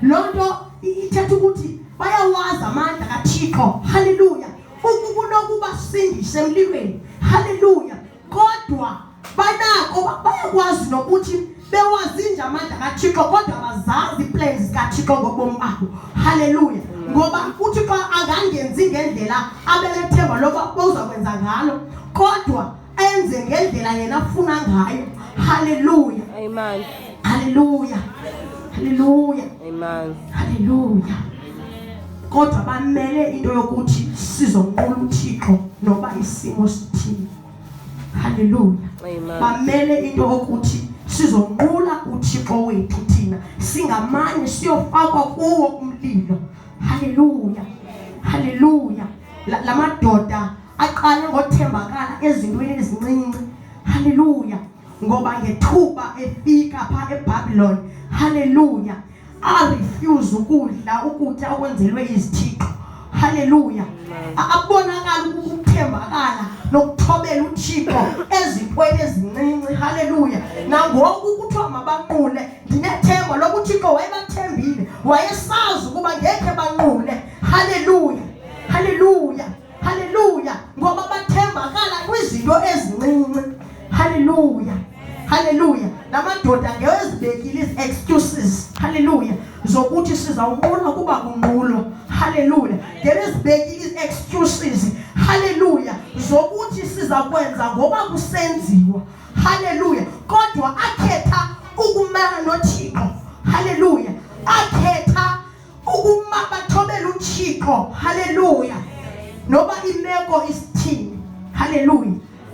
Loo nto ithetha ukuthi bayawazi amandla kaThixo. Haleluya. Kunokubasindisa emlilweni. Haleluya. Kodwa banako, bayakwazi nokuthi bewazi nje amandla kaThixo, kodwa abazazi iplans zikaThixo ngobomi babo. Haleluya. Ngoba uThixo angangenzi ngendlela abenethemba loba uzakwenza ngalo, kodwa enze ngendlela yena afuna ngayo. Haleluya. Amen. Haleluya. Haleluya. Amen. Haleluya. Kodwa bamele into yokuthi sizonqula uThixo noba isimo sithini. Haleluya. Amen. Bamele into yokuthi sizonqula uThixo wethu thina singamanye siyofakwa kuwo umlilo. Haleluya. Haleluya. Lamadoda aqale ngothembakala ezintweni ezincinci. Haleluya. Ngoba ngethuba efika pha eBabylon, haleluya, arefuse ukudla ukutya okwenzelwe izithixo. Haleluya. Abonakala ukuthembakala nokuthobela uThixo ezintweni ezincinci. Haleluya. Nangoku kuthiwa mabanqule, ndinethemba lokuthi uThixo wayebathembile, wayesazi ukuba ngekhe banqule. Haleluya. Haleluya. Haleluya. Ngoba bathembakala kwizinto ezincinci. Haleluya. Haleluya. Lamadoda ngewezibekile izi-excuses. Haleluya. Zokuthi sizawunqula kuba kunqulwa. Haleluya. Ngewezibekile izi-excuses. Haleluya. Zokuthi sizakwenza ngoba kusenziwa.